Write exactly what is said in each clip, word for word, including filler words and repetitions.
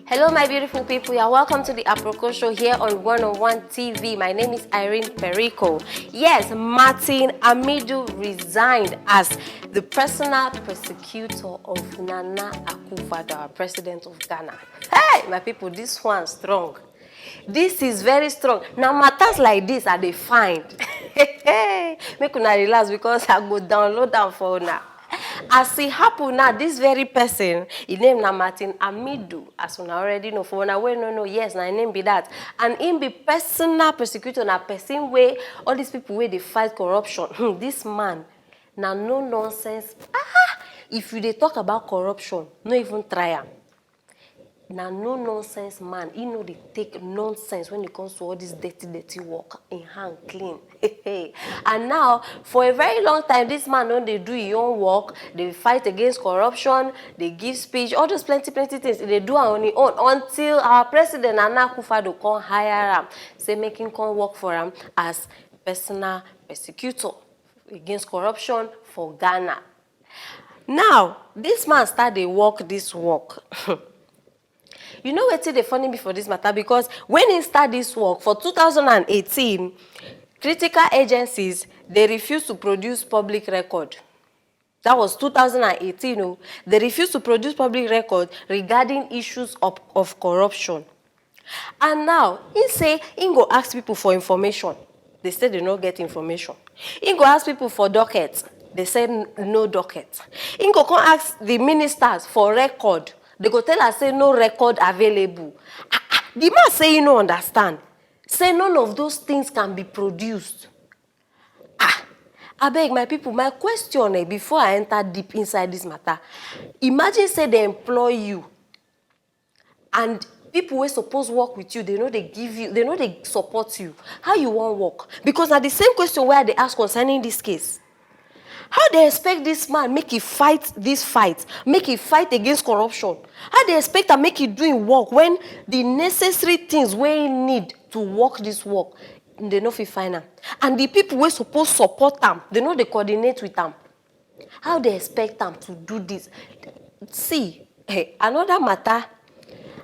Hello, my beautiful people. You're welcome to the Aproko Show here on One on One T V. My name is Irene Perico. Yes, Martin Amidu resigned as the personal prosecutor of Nana Akufo-Addo, our president of Ghana. Hey, my people, this one strong. This is very strong. Now, matters like this are they find. Make una relax because I go download them for now. As it happen now, this very person, his name na Martin Amidu, as una already know. For una wey no know, yes, na him name be that. And him be personal prosecutor, na person wey all these people wey dey fight corruption. Hmm, this man, na no nonsense. Ah, if you dey talk about corruption, no even try am. Na no nonsense man. He no dey take nonsense when it comes to all this dirty, dirty work. In hand clean. And now, for a very long time, this man don dey do his own work, dey fight against corruption, dey give speech, all those plenty, plenty things. He dey do am on his own until our president, Nana Akufo-Addo, come hire am, say make him come work for am as personal prosecutor against corruption for Ghana. Now, this man start dey work this work. You know wetin dey funny me for this matter? Because when he start this work for two thousand and eighteen, critical agencies, they refuse to produce public record. That was two thousand and eighteen. Oh, they refuse to produce public record regarding issues of, of corruption. And now, he say he go ask people for information. They say they no get information. He go ask people for docket. They say n-, no docket. He go come ask the ministers for record. They go tell us say no record available. Ah, ah, the man say he no understand. Say none of those things can be produced. Ah, abeg, my people, my question, eh, before I enter deep inside this matter, imagine say they employ you and people wey suppose work with you, they no dey give you, they no dey support you. How you wan work? Because na the same question wey I dey ask concerning this case. How they expect this man make he fight this fight, make he fight against corruption? How they expect am make he do him work when the necessary things wey he need to work this work, they no fit find am? And the people wey suppose support am, they no dey coordinate with am. How they expect am to do this? See, eh, another matter.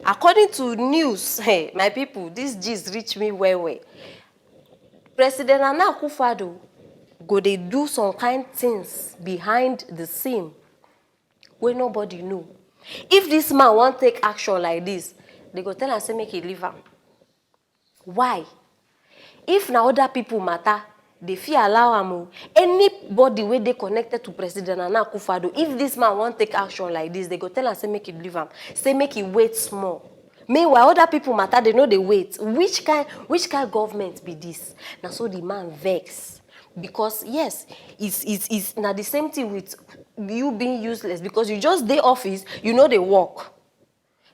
According to news, eh, my people, this gist reach me well, well. President Nana Akufo-Addo go dey do some kind things behind the scene wey nobody know. If this man wan take action like this, they go tell am say make he leave am. Why? If na other people matter, they fit allow am o. Anybody wey dey connected to President Nana Akufo-Addo, if this man wan take action like this, they go tell am say make he leave am, say make he wait small. Meanwhile, other people matter, they no dey wait. Which kind, which kind government be this? Na so the man vex. Because yes, it's, it's, it's na the same thing with you being useless, because you just dey office, you no dey work.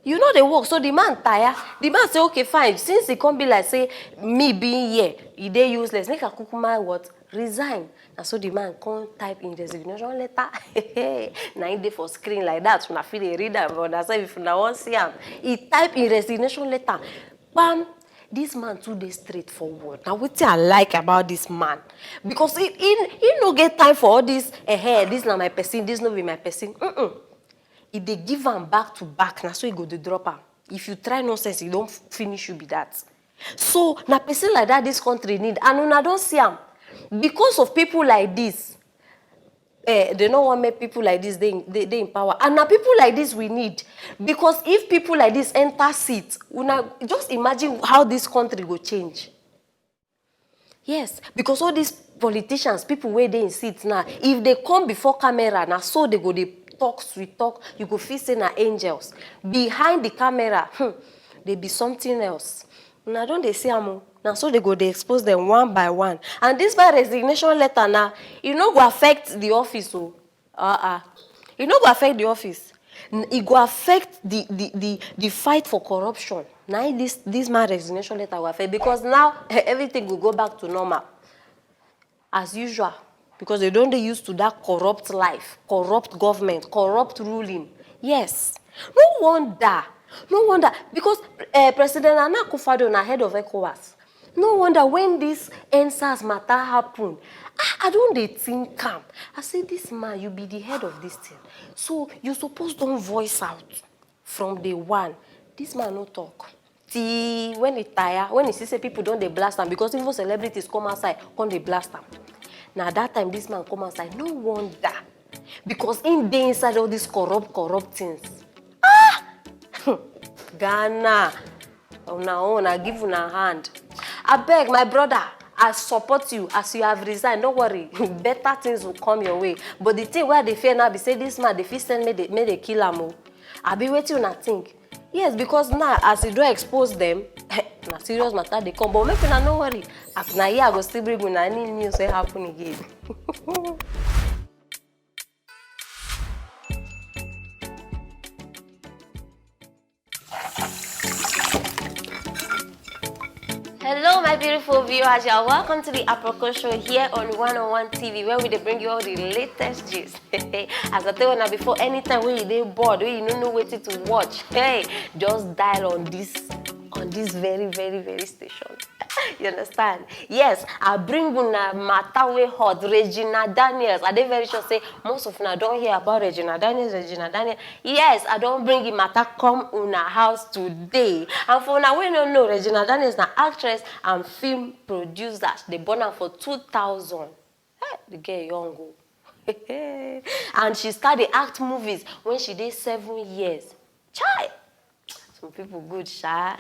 You no dey work, so the man tire. The man say, "Okay, fine. Since e come be like say me being here, e dey useless, make I kukuma what? Resign." Na so the man come type im resignation letter. Na im dey for screen like that. Una fit dey read am, but una sef, if una wan see am, e type im resignation letter. Bam! This man too dey straightforward. Na wetin I like about this man, because he, he, he no get time for all this, "Eh, eh, this na my person, this no be my person." Mm-mm. E dey give am back to back, na so e go dey drop am. If you try nonsense, e don f-, finish you be that. So na person like that this country need, and una don see am. Because of people like this, eh, they no wan make people like this dey, dey, dey in power. And na people like this we need, because if people like this enter seat, una just imagine how this country go change. Yes, because all these politicians, people wey dey in seat now, if they come before camera, na so they go dey talk sweet talk. You go feel say na angels. Behind the camera, hmm, they be something else. Una don dey see am o. Na so they go dey expose them one by one. And this my resignation letter now, e no go affect the office o. Uh-uh. E no go affect the office. N-, e go affect the, the, the, the fight for corruption. Na im this, this man resignation letter go affect, because now everything go go back to normal as usual, because they don dey used to that corrupt life, corrupt government, corrupt ruling. Yes. No wonder. No wonder. Because, eh, President Nana Akufo-Addo na head of ECOWAS. No wonder when this EndSARS matter happen, I, I don dey think am. I say, "This man, you be the head of this thing. So you suppose don voice out from day one. This man no talk. Till when he tire, when he see say people don dey blast am, because even celebrities come outside, come dey blast am. Na that time this man come outside, no wonder. Because him dey inside all these corrupt, corrupt things. Ah! Ghana, una own, I give una hand. Abeg, my brother, I support you. As you have resigned, no worry. Better things will come your way. But the thing wey I dey fear now be say this man dey fit send make dem, make dem kill am o. Abi wetin una think? Yes, because now as e don expose dem, na serious matter dey come. But make una no worry. As na here I go still bring una any news wey happen again. Hello, my beautiful viewers. You are welcome to the Aproko Show here on one oh one T V, where we dey bring you all the latest gist. As I tell you now before, anytime when you dey bored, when you no know wetin to watch, hey, just dial on this, on this very, very, very station. You understand? Yes, I bring una matter wey hot, Regina Daniels. I dey very sure say most of una don hear about Regina Daniels, Regina Daniels. Yes, I don bring the matter come una house today. And for una wey no know, Regina Daniels na actress and film producer. She dey born am for two thousand. Hey, the girl young o. And she start dey act movies when she dey seven years. Chai! Some people good, sha.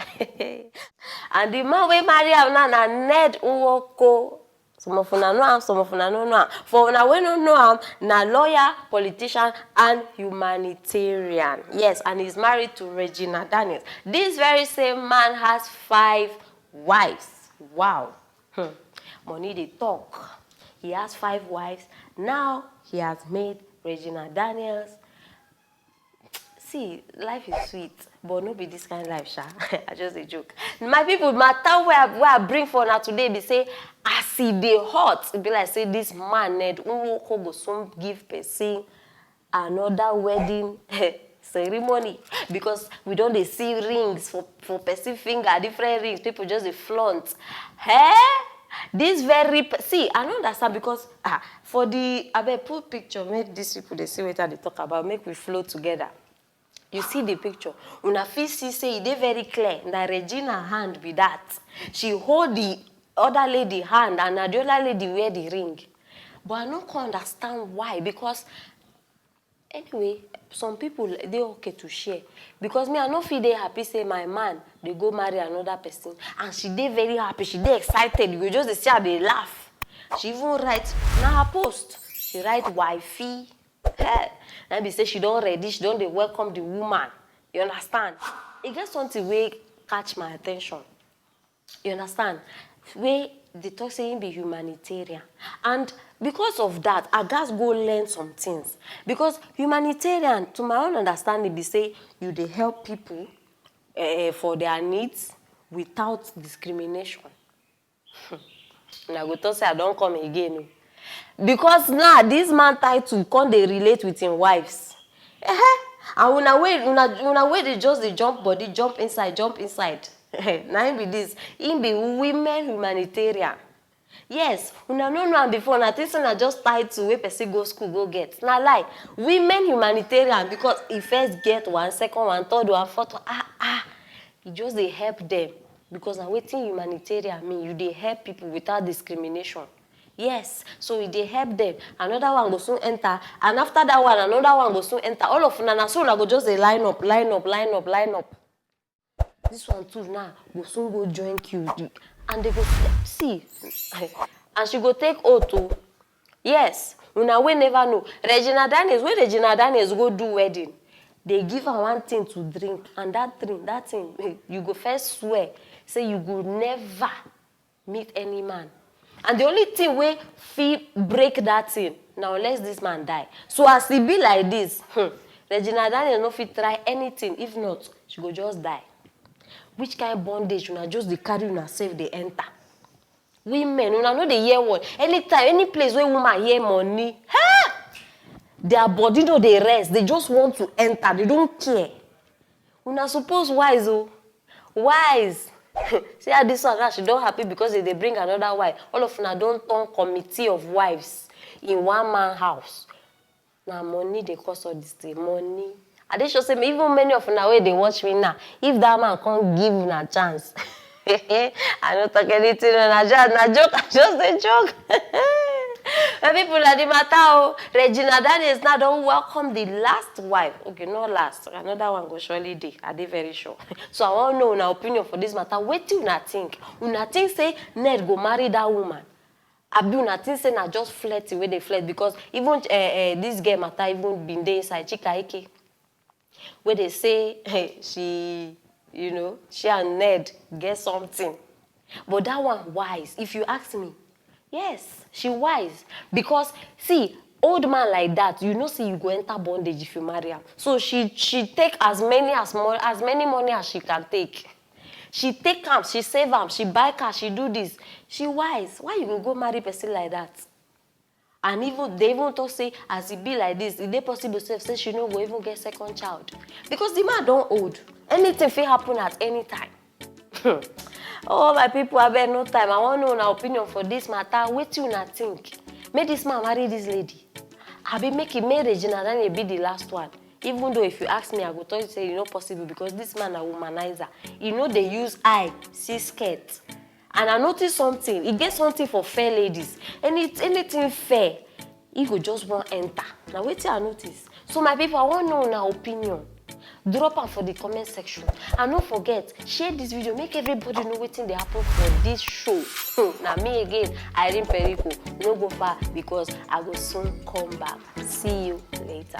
And the man wey marry am now na Ned Nwoko. Some of una know am, some of una no know am. For una wey no know am, na lawyer, politician, and humanitarian. Yes, and he's married to Regina Daniels. This very same man has five wives. Wow. Hmm. Money dey talk. He has five wives. Now he has made Regina Daniels. See, life is sweet, but no be this kind life, sha. I just dey joke. My people, matter wey I, wey I bring for una today be say, as e dey hot, e be like say this man, Ned Nwoko, go soon give person another wedding ceremony, because we don dey see rings for, for person finger, different rings, people just dey flaunt. Eh? This very pe-, see, I no understand, because, ah, for the, abeg, put picture, make these people dey see wetin I dey talk about, make we flow together. You see the picture, una fit see say e dey very clear, na Regina hand be that. She hold the other lady hand, and na the other lady wear the ring. But I no come understand why, because anyway, some people dey okay to share, because me, I no fit dey happy say my man dey go marry another person, and she dey very happy, she dey excited. You go just dey see her dey laugh. She even write, na her post, she write wifey. Hey, na be say she don ready, she don dey welcome the woman. You understand? E get something wey catch my attention. You understand? Wey dey talk say him be humanitarian. And because of that, I gats go learn some things. Because humanitarian, to my own understanding, be say you dey help people, eh, for their needs without discrimination. Una go talk say I don come again o. Because now this man title come dey relate with him wives. Ehe. And una wey, una, una wey dey just dey jump body, jump inside, jump inside. Na him be this. Him be women humanitarian. Yes, una no know am before, una think say na just title wey person go school go get. Na lie. Women humanitarian, because e first get one, second one, third one, fourth one. Ah, ah. E just dey help them, because na wetin humanitarian mean. You dey help people without discrimination. Yes, so e dey help them. Another one go soon enter, and after that one, another one go soon enter. All of una, na so una go just dey line up, line up, line up, line up. This one too now go soon go join queue, and they go see, and she go take oath o. Yes, una wey never know, Regina Daniels, when Regina Daniels go do wedding, they give her one thing to drink, and that thing, that thing, you go first swear say you go never meet any man. And the only thing wey fit break that thing na unless this man die. So as e be like this, hmm, Regina Daniels no fit try anything. If not, she go just die. Which kind bondage una just dey carry una sef dey enter? Women, una no dey hear word. Anytime, any place wey woman hear money, ha! Their body no dey rest. They just want to enter. They don't care. Una suppose wise o. Wise. See how this one now, she don happy because they dey bring another wife. All of una don turn committee of wives in one man house. Na money dey cause all this thing. Money. I dey sure say even many of una wey dey watch me now, if that man come give una chance, I no talk anything, na just, na joke, I just dey joke. My people, na the matter o. Regina Daniels now don welcome the last wife. Okay, not last. Another one go surely dey. I dey very sure. So I wan know una opinion for this matter. Wetin una think? Una think say Ned go marry that woman? Abi una think say na just flirting wey dey flirt? Because even uh, uh, this girl matter even been dey inside, Chika Ike, wey dey say she, you know, she and Ned get something. But that one wise, if you ask me. Yes, she wise. Because, see, old man like that, you know say you go enter bondage if you marry am. So she she take as many as mo as many money as she can take. She take am, she save am, she buy car, she do this. She wise. Why you go go marry person like that? And even, they even talk say, as e be like this, e dey possible sef say she no go even get second child, because the man don old. Anything fit happen at any time. Oh, my people, abeg, no time. I wan know una opinion for this matter. Wetin una think? Make this man marry this lady. Abi make e, make Regina Daniel be the last one. Even though, if you ask me, I go tell you say e no possible, because this man na womanizer. E no dey use eye see skirt. And I notice something. E get something for fair ladies. Any anything fair, e go just wan enter. Na wetin I notice. So, my people, I wan know una opinion. Drop am for the comment section. And no forget, share this video, make everybody know wetin dey happen for this show. Hmm, na me again, Irene Perico. No go far, because I go soon come back. See you later.